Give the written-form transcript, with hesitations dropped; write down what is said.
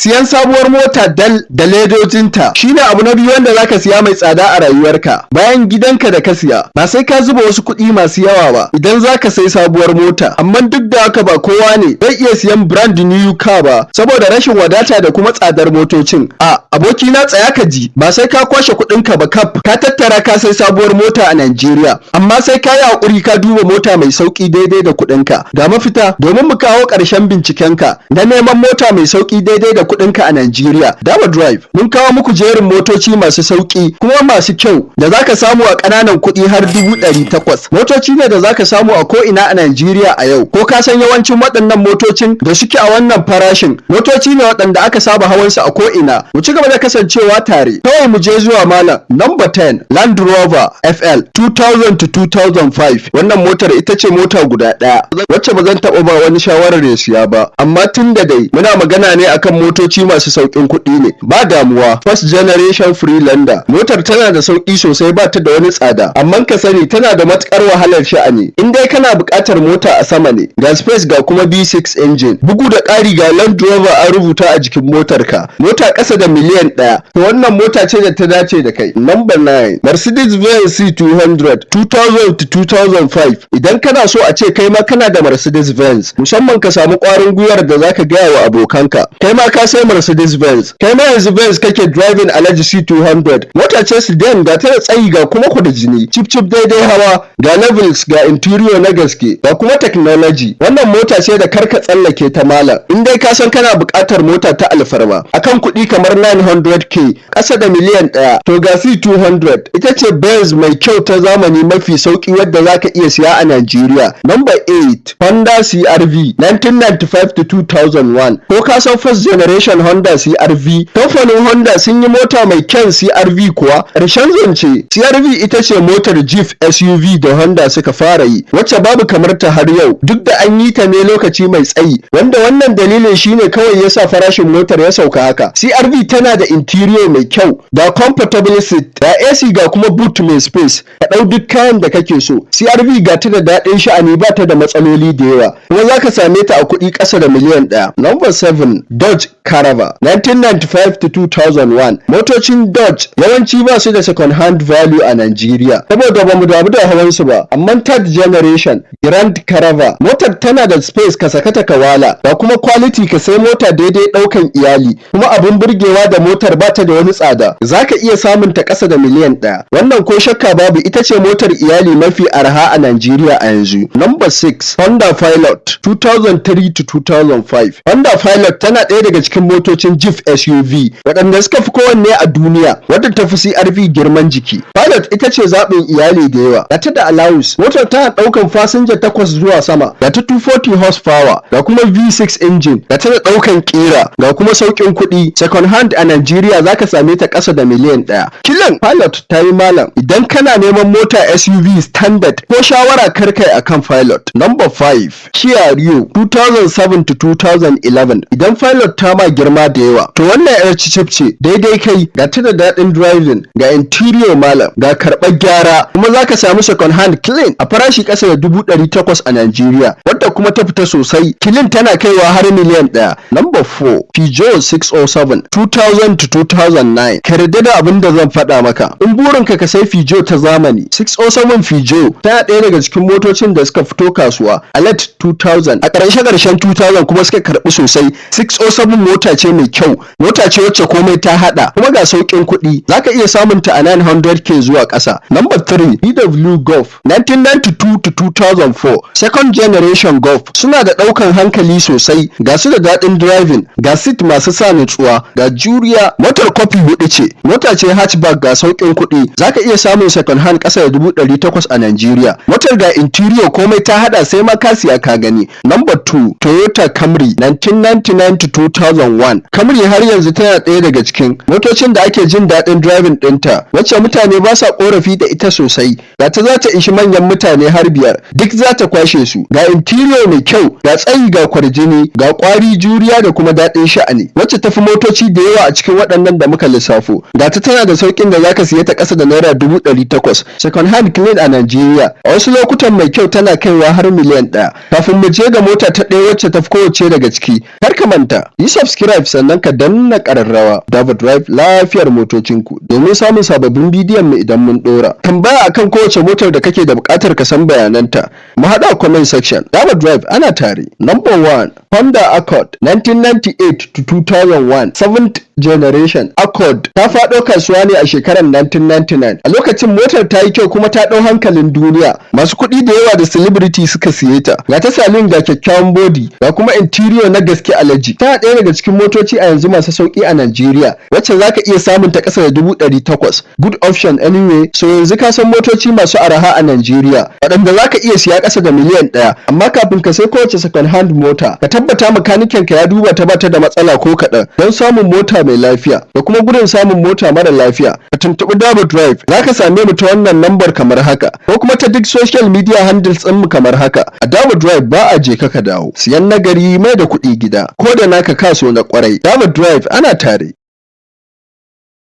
Siyan sabuwar mota dal da ledojinta shine abu na biyu wanda zaka siya mai tsada a rayuwarka bayan gidanka da ka siya. Ba sai ka zuba wasu kuɗi masu yawa ba idan zaka sai sabuwar mota, amma duk da haka ba kowa ne zai iya siyan brand new car ba saboda rashin wadata da kuma tsadar motocin. A abokina, tsaya ka ji, ba sai ka kwashe kuɗinka ba kaf ka tattara ka sai sabuwar mota a Najeriya, amma sai ka yi hakuri ka duba mota mai sauki daidai da kuɗinka. Ga mafita domin mu kawo ƙarshen bincikenka na neman mota mai sauki daidai da kuɗinka a Najeriya. Dawa Drive mun kawo muku jerin motoci masu sauki kuma masu kyau da zaka samu a ƙananan kuɗi har 800,000. Motoci ne da zaka samu a ko'ina a Najeriya a yau. Ko ka san yawancin waɗannan motocin da suke a wannan farashin motoci ne waɗanda aka saba hawan su a ko'ina? Mu ci gaba da kasancewa tare. Kawai mu je zuwa, malam. Number 10, Land Rover FL 2000 to 2005. Wannan motar ita ce mota guda ɗaya wacce ba zan taɓa ba wani shawarar ya siya ba, amma tun da dai muna magana ne akan motoci masu sauƙin kuɗi ne, ba damuwa. First generation Freelander, motar tana da sauƙi sosai, ba ta da wani tsada, amma ka sani tana da matuƙar wahalar sha'ani in dai kana buƙatar mota a sama ne. Ga space, ga kuma V6 engine, bugu da ƙari ga Land Rover an rubuta a jikin motar ka. Mota ƙasa da miliyan 1, to wannan mota ce da ta dace da kai. Number 9, Mercedes Benz C200 2000 to 2005. Idan kana so a ce kai ma kana da Mercedes Benz, musamman ka samu ƙwarin gwiwar da zaka gaya wa abokanka kai ma ka sai Mercedes Benz, kai ma yanzu Benz kake driving, alhaji, C200 mota ce sedan, ga ta da tsayi, ga kuma jini chip chip, daidai hawa, ga levels, ga interior na gaske, ga kuma technology. Wannan mota ce da karka tsallake ta, malam, in dai ka san kana buƙatar mota ta alfarma akan kuɗi kamar 900K, ƙasa da miliyan 1, to ga C200, ita ce Benz mai kyau ta zamani mafi sauki wadda zaka iya siya a Najeriya. Number 8, Honda CRV 1995 to 2001. Ko ka san first generation Honda CRV? Kamfanin Honda sun yi mota mai kyan CRV kuwa. Ƙarshen zance, CRV ita ce motar Jeep SUV da Honda suka fara yi, wacce babu kamar ta har yau, duk da an yi ta ne lokaci mai tsayi, wanda wannan dalilin shine kawai yasa farashin motar ya sauka haka. CRV tana da interior mai kyau, ga comfortable seat, ga AC, ga kuma boot mai space, ka ɗau duk kayan da kake so. CRV ga ta da daɗin sha'ani, ba ta da matsaloli da yawa, kuma za ka same ta a kuɗi ƙasa da miliyan 1. Number 7, Dodge Caravan 1995 to 2001. Motocin Dodge yawanci ba su da second hand value a Nigeria saboda ba mu damu da hawan su ba, amma third generation Grand Caravan, motar tana da space ka sakata ka wala, ga kuma quality, ka sai mota daidai ɗaukan iyali, kuma abin burgewa da motar ba ta da wani tsada, zaka iya samun ta ƙasa da miliyan 1. Wannan ko shakka babu ita ce motar iyali mafi arha a Nigeria a yanzu. Number 6, Honda Pilot 2003 to 2005. Honda Pilot tana ɗaya daga cikin motocin Jeep SUV waɗanda suka fi kowanne a duniya, wadda ta fi CRV girman jiki. Pilot ita ce zaɓin iyali da yawa. Ga ta da allowance, motar tana ɗaukan fasinja takwas zuwa sama, ga ta 240 horsepower, ga kuma V6 engine, ga ta da ɗaukan ƙira, ga kuma sauƙin kuɗi. Second hand a Nigeria zaka same ta ƙasa da miliyan 1. Kilan Pilot ta yi, malam. Idan kana neman mota SUV standard, ko shawara karkai akan Pilot. Number 5, Kia Rio 2007 to 2011. Idan Pilot ta ma girma da yawa, to wannan yar cicif ce daidai kai. Ga ta da daɗin driving, ga interior, malam, ga karɓar gyara, kuma zaka samu second hand clean a farashi ƙasa da 800,000 a Nigeria, wadda kuma ta fita sosai clean tana kaiwa har miliyan 1. Number 4, Peugeot 607 2000 to 2009. Ka yarda da abin da zan faɗa maka, in burinka ka sai Peugeot ta zamani, 607 Peugeot tana ɗaya daga cikin motocin da suka fito kasuwa a late 2000, a ƙarshe ƙarshen 2000, kuma suka karɓi sosai. 607 mota ce mai kyau, mota ce wacce komai ta haɗa, kuma ga sauƙin kuɗi, zaka iya samun ta a 900K zuwa ƙasa. Number 3, VW Golf 1992 to 2004. Second generation Golf suna da ɗaukan hankali sosai, ga su da daɗin driving, ga seat masu sa nutsuwa, ga juriya. Motar kofi hudu ce, mota ce hatchback, ga sauƙin kuɗi, zaka iya samun second hand ƙasa da 800,000 a Nigeria. Motar ga interior, komai ta hada, sai ma ka siya ka gani. Number 2, Toyota Camry 1999 to 2001. Camry har yanzu tana ɗaya daga cikin motocin da ake jin daɗin driving ɗinta, wacce mutane ba sa ƙorafi da ita sosai. Ga ta za ta ishi manyan mutane har biyar, duk za ta kwashe su. Ga interior mai kyau, ga tsayi, ga kwarjini, ga ƙwari, juriya da kuma daɗin sha'ani, wacce tafi motoci da yawa a cikin waɗannan da muka lissafo. Gata tana da sauƙin da zaka siye ta ƙasa da ₦800,000. Second hand clean a Najeriya. A wasu lokutan mai kyau tana kaiwa har miliyan 1. Kafin mu je ga mota ta ɗaya wacce tafi kowacce daga ciki, kar ka manta, yi subscribe sannan ka danna ƙararrawa. Dava Drive, lafiyar motocinku, domin samun sababbin bidiyon mu idan mun ɗora. Tambaya akan kowace motar da kake da buƙatar ka san bayananta, mu haɗu a comment section. Dava Drive, ana tare. Number 1, Honda Accord 1998 to 2001, 7th generation. Accord ta faɗo kasuwa ne a shekarar 1999. A lokacin motar ta yi kyau kuma ta ɗau hankalin duniya. Masu kuɗi da yawa da celebrity suka siye ta. Ga ta saloon, ga kyakkyawan body, ga kuma interior na gaske alaji. Tana ɗaya daga cikin motoci a yanzu masu sauƙi a Najeriya, wacce zaka iya samun ta ƙasa da 800,000. Good option anyway. So yanzu ka san motoci masu araha a Najeriya, waɗanda zaka iya siya ƙasa da miliyan 1. Amma kafin ka sai kowace second hand mota, ka tabbata makanikin ka ya duba ta, bata da matsala ko kaɗan. Don samun mota mai lafiya da kuma gudun samun mota mara lafiya, ka tuntuɓi Dabo Drive. Zaka same mu ta wannan lambar kamar haka, ko kuma ta duk social media handles ɗinmu kamar haka. A Dabo Drive ba a je ka dawo. Siyan nagari, mai da kuɗi gida, ko da naka kaso na kwarai. Dabo Drive, ana tare.